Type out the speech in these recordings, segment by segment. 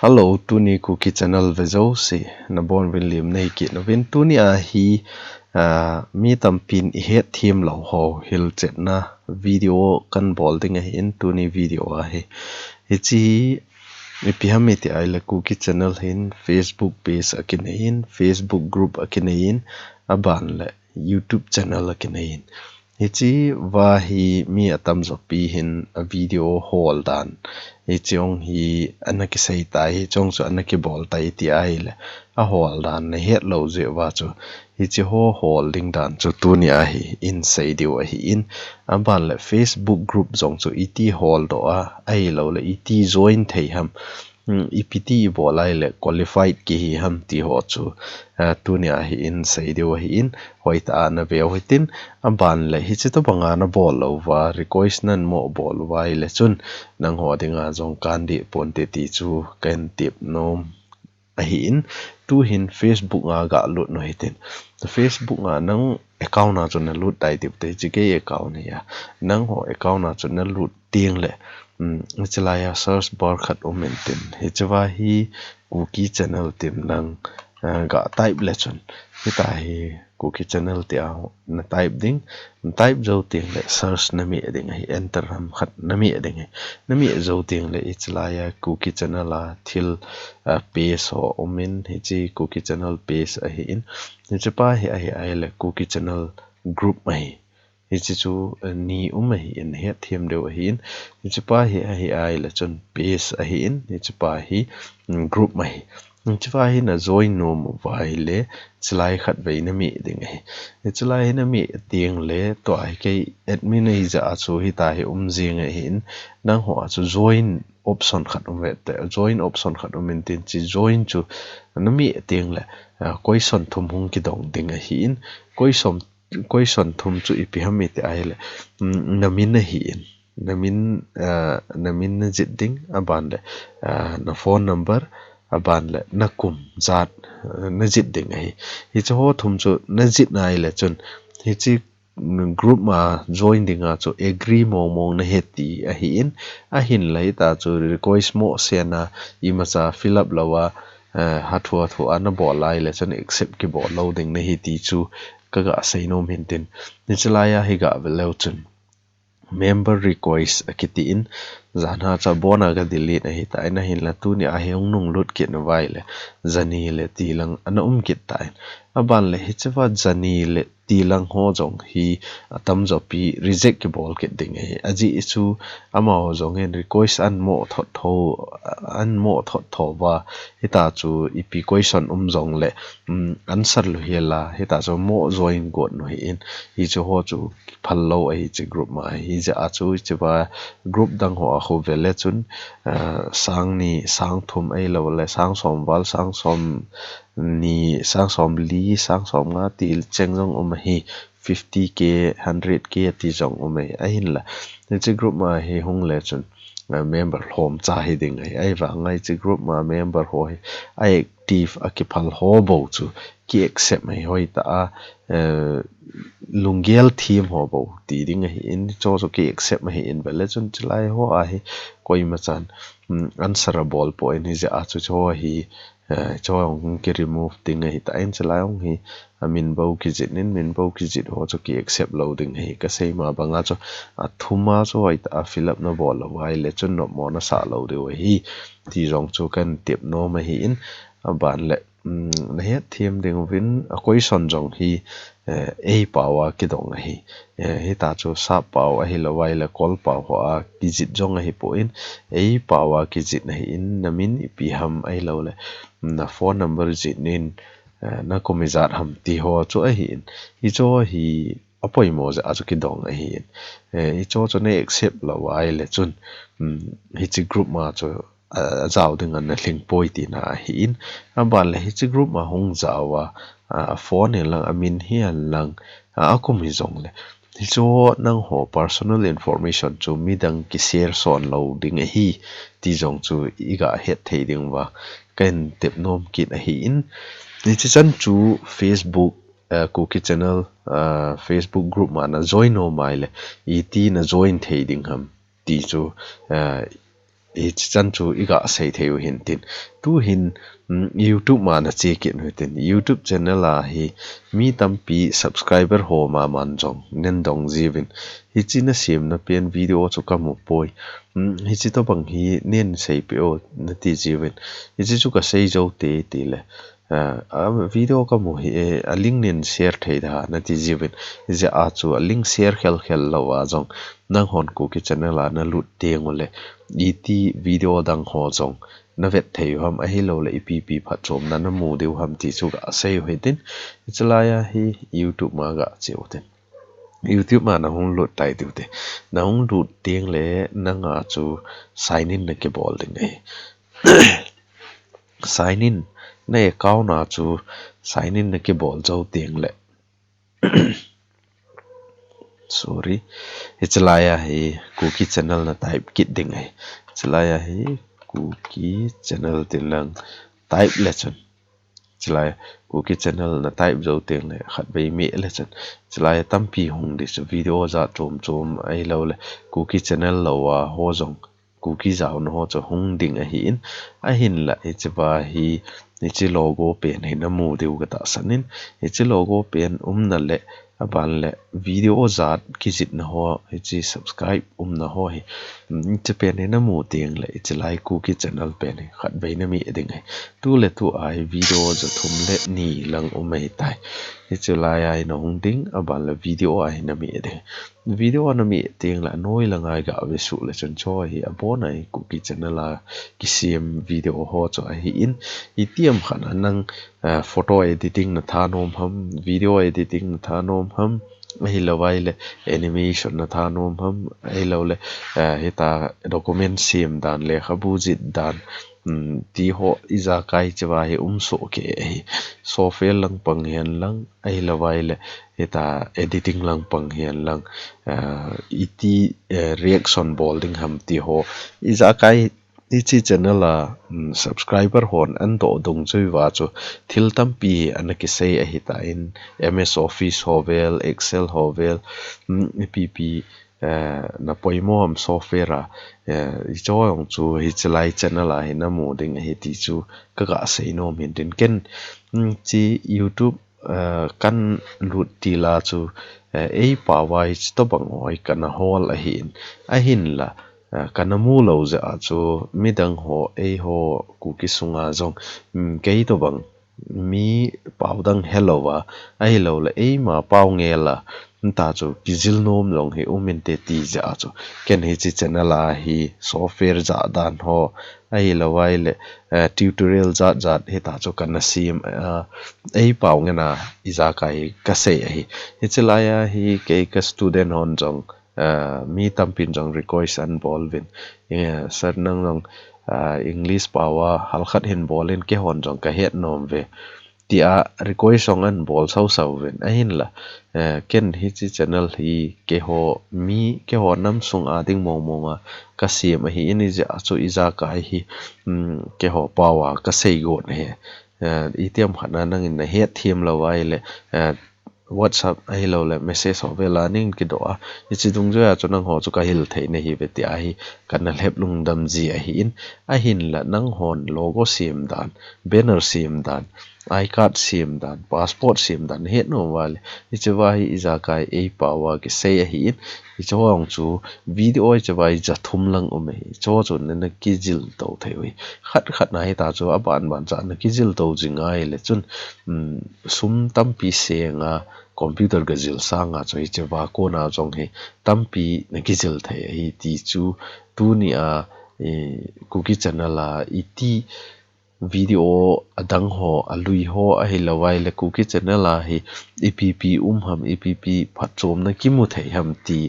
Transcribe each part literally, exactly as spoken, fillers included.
Hello, tuni Kuki Channel ve jouse nabonuvin lim nei kit nauvin. Tuni a hi, ah, mi tampin ihet them lou ho hilchetna video kan bol ding ahin, tuni video a hi. Hiche hi ipi ham iti ahile Kuki Channel hin Facebook page akinei in, Facebook group akinei in, aban le YouTube channel akinei in. Hiche va hi mi atamjo pi hin a video hol dan, hiche ong hi ana kisei tai, hiche ong chu ana kibol tai ti ahile, ahol dan nahet lou jeh uva chu, hiche ho hol ding dan chu tuni a hi in sei diu ahin. Aban le Facebook group jong chu iti holdoh a, ahilou le iti join thei ham, um, ipi ti ibol ahile qualified kihi ham ti ho chu, ah, tuni a hi in sei diu ahin, hoitah a naveu hitin. Aban le hiche tobang a nabol lou uva, request nahin mo bol uva ahile chun, nangho dinga jong kandih ponte ti chu kahin tep nom ahin. Tuhin Facebook a galut u hitin. Facebook a nang account a chu nalut tai tiute, hiche kei account hi a. Nangho account a chu nalut teng le, um, hiche lai a search bar khat um intin. Hiche va hi Kuki Channel tin nang, ah, ga type le chun, hitia hi Kuki Channel tia na type ding. Na type jou teng le search nameh ding ahi, enter ham khat nameh ding ahi. Nameh jou teng le hiche lai a Kuki Channel a thil, ah, page ho um in, hiche Kuki Channel page ahin. Hiche pa hi ahi ahile Kuki Channel group ahi. Hiche chu, eh, ni um ahin, hethem diu ahin. Hiche pa hi ahi ahile chun page ahin, hiche pa hi, mm, group ahi. Hiche pa hi na join nom uva ahile, hiche lai khat vei nameh ding ahi. Hiche lai hi nameh teng le, tua hi kei admin ahi jeh a chu hitia hi um jing ahin, nangho a chu join option khat um ve te, join option khat um intin, hiche join chu nameh teng le, ah, question thum hung kidong ding ahin, question, question thum chu ipi ham iti ahile, um, namin ahin, namin, ah, namin najih ding, aban le, ah, na phone number, aban le nakum jat, ah, najih ding ahi. Hiche ho thum chu najih nai le chun, hiche group a join dinga chu agree mong mong nahi ti ahin, ahinla hitia chu request mo send a, imacha fill up lou a, eh, hathu hathu a nabol ahile chun accept kibol lou ding nahi ti chu kaga sei nom hintin. Hiche lai a hi gave leu chun member request akiti in, jan ha cha bon a ga delete ahitai, ahinla tuni a hi hung nung lut kit nauva ahile, jani le tilang ana um kit tai. Aban le hiche va jani le tilang ho jong hi atamjo pi reject kibol kit ding ahi. Ajeh chu amaho jong hin request ahin mo thot tho, ahin mo thot tho uva, hitia chu ipi question um jong le, um, answer lou hela, hitia chu mo join got u ahin, hiche ho chu kiphal lou ahi hiche group a, hijeh a chu hiche va group dang ho a khu ve le chun, ah, sang ni, sang thum ahilou le, sang som val, sang som ni, sang som li, sang som nga ti cheng jong um ahi, fifty K, hundred K ti jong um ahi, ahinla. Hiche group a hi hung le chun, ah, member lhomcha hi ding ahi, ahivang a hiche group a member ho hi, a active, akiphal ho bou chu, ki accept ahi hoitah a, eh, lunggel them ho bou ti ding ahin, hiche ho chu ki accept ahin, ve le chun hiche lai ho a hi, koima chan, um, answer abol poi, hijeh a chu hiche ho hi, eh, hiche ho hung ki remove ding ahitan, hiche lai hung hi, amin bou kijih in, min bou kijih ho chu ki accept lou ding ahi, kasei ma banga chu, athum a chu hoitah a fill up nabol lou ahile chun nopmo nasah lou diu ahi, ti jong chu kahin tep nom ahin, aban le, um, nahet them ding uvin, a question jong hi, eh, ei pao a kidong ahi. Eh, hitia chu sap pao ahilou ahile kol pao ho a kijih jong ahipon, ei pao a kijih ahin, namin ipi ham ahilou le, na phone number jih in, eh, nakum ijat ham ti ho chu ahin. Hiche ho hi apoimo jeh a chu kidong ahin. Eh, hiche ho chu na accept lou ahile chun, um, hiche group a chu a, ajao dinga nalhing poi tina ahin. Aban le hiche group a hung jao a, a, aphone hihen lang, amin hihen lang, a, akum hijong le, hiche ho nangho personal information chu midang ki share son lou ding ahi, ti jong chu iga het thei diu va kahin tep nom kit ahin. Hiche chan chu Facebook, eh, Kuki Channel, eh, Facebook group a na join nom ahile, iti na join thei ding ham ti chu, eh, Hichi chan chu iga sei thei u hintin. Tu hin, mm, YouTube ma na che kit u hitin. YouTube channel a hi mi tampi subscriber ho maman jong nen dong jiuvin. Hichi na siam na pen video chu ka mu poi. Mm, hichi tobang hi nen sei peh o nati jiuvin. Hichi chu ka sei jou te tile. A, a video ka mu hi e, a link nen share thei da nati jiuvin. Hijeh a chu a link share khel khel lou a jong nanghon Kuki channel a na lut teng uleh iti video dang ho jong na vet thei u ham ahilouleh ipi ipi phatchomna na mu diu ham ti chu ga sei u hitin. Hichi lai a hi YouTube ma ga che u tin. YouTube ma na hung lut tai diu te. Na hung lut teng leh nanga chu sign in na kibol ding ahi. Sign in, na account a chu sign in na kibol jou teng leh. Sorry. Hichi lai a hi Kuki channel na type kit ding ahi. Hichi lai a hi Kuki channel tin lang type le chun. Hichi lai Kuki channel na type jou teng leh khatvei meh le chun. Hichi lai tampi hung ding chu video jat chom chom ahilouleh Kuki channel lou a ho jong Kuki jaona ho chu hung ding ahin, ahinlah hichi va hi, hichi logo pen hi na mu diu ka tahsan in, hichi logo pen umna leh, aban leh video jat kijihna ho, hichi subscribe umna ho hi, um, hichi pen hi na mu teng leh, hichi lai Kuki channel pen hi khatvei na meh ding ahi. Tu le tu a hi video ja thum le ni lang um ahitai. Hichi lai a hi na hung ding, aban leh video a hi na meh ding. Video a na meh teng leh anoi lang a i ga ve suh le chun chu hi abon a hi Kuki channel a kisiam video ho chu ahin, itiham khat a nang, eh, photo editing na thanom ham, video editing na thanom ham, ahilouleh animation na thanom ham, ahilouleh, eh, hita document siam dan, lekhabu jih dan, um, ti ho ijakai hichi va hi um soh kei ahi. Software lang pang hen lang, ahilouleh hita editing lang pang hen lang, ah, iti, eh, reaction bol ding ham ti ho. Ijakai hichi channel a, um, subscriber hon ahin doh dung chu i va chu thil tampi ana kisei ahitan, M S Office ho vel, Excel ho vel, um, ipi ipi, eh, na poimo ham software a, eh, hichi ho jong chu hichi lai channel a hi na mu ding ahi ti chu ka ga sei nom hintin. Ken, um, hichi YouTube, eh, kan lut til a chu, eh, ei pao a hichi tobang ho hi kana hol ahin, ahinlah, eh, kana mu lou jeh a chu midang ho, eiho Kuki sunga jong, um, kei tobang mi pao dang helou a, ahilouleh eima pao ngel a, hita chu kijil nom jong hi um inte ti jeh a chu. Ken hichi channel a hi software jat dan ho, ahilouleh, eh, tutorial jat jat hita chu kana siam, eh, ei pao ngen a ijakai hi ka sei ahi. Hichi lai a hi kei ka student hon jong, ah, mi tampin jong request ahin bol uvin. Eh, sir nang jong, ah, English pao a halkhat hin bol in keihon jong ka het nom uve. Tia request jong ahin bol sau sau uvin. Ahinlah, eh, ken hichi channel hi keiho mi, keiho nam sunga ding mong mong a ka siam ahin hijeh a chu ijakai hi, um, keiho pao a ka sei got ahi. Eh, itiham khat a nangin na het them lou ahileh, eh, WhatsApp ahilouleh message ho vel a nangin kidoh a, hichi dungjui a chu nangho chu ka hil thei nahi uve tia hi kana lhep lungdam ji ahin, ahinlah nanghon logo siam dan, banner siam dan, I card siam dan, passport siam dan, het nom uva leh, hichi va hi ijakai ei pao a kisei ahin, hichi ho jong chu video hichi va hi ja thum lang um ahi, hichi ho chu na, na kijil to thei u ahi. Khat khat na hita chu aban ban cha na kijil to jing ahileh chun, um, sum tampi seng a, computer ga jil sanga chu hichi va kona jong hi tampi na kijil thei ahi ti chu tuni a, eh, Kuki channel a iti video adang ho, alui ho ahilouleh Kuki channel a hi ipi ipi um ham, ipi ipi phatchomna kimu thei ham ti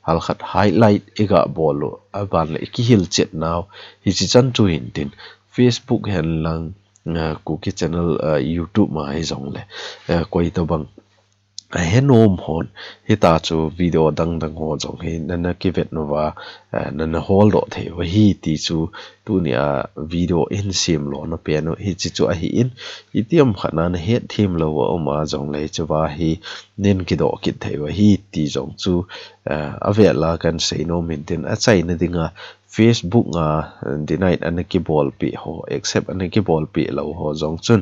halkhat highlight i ga bol u, aban leh i kihil chet nau hichi chan chu hintin, Facebook hen lang, ah, Kuki channel, ah, YouTube ma hijongleh, ah, koi tobang ahe nom hon hita chu video dang dang ho jong hi na, na kivet uva, ah, na, na holdoh thei u ahi ti chu tuni a video i hin siam lona pen u hichi chu ahin, itiham khat na na het them lou a um a jongleh hichi va hi nen kidoh kit thei u ahi ti jong chu, ah, avel a kan sei nom hintin, achaina dinga Facebook a denied ana kibolpeh ho, accept ana kibolpeh lou ho jong chun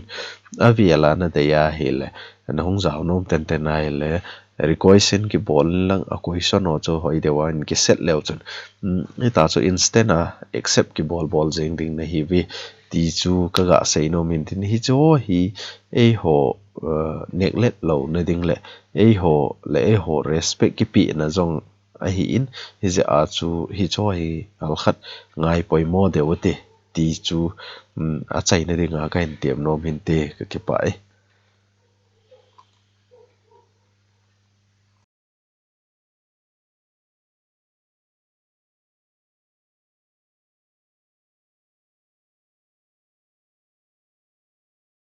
avel a nadei ahile, nahung jao nom tenten ahile, request in kibol in lang a question ho chu hoi deuva in kiset leu chun, um, hitia chu instant a accept kibol bol jeng ding nahiuve ti chu kaga sei nom in tin, hichu hi eiho, uh, neglect louna ding le eiho le eiho respect kipehna jong ahin, hijeh a chu hichu hi halkhat ngai poimo deu ute ti chu, um, achaina dinga kahin tem nom hinte, kakipah e.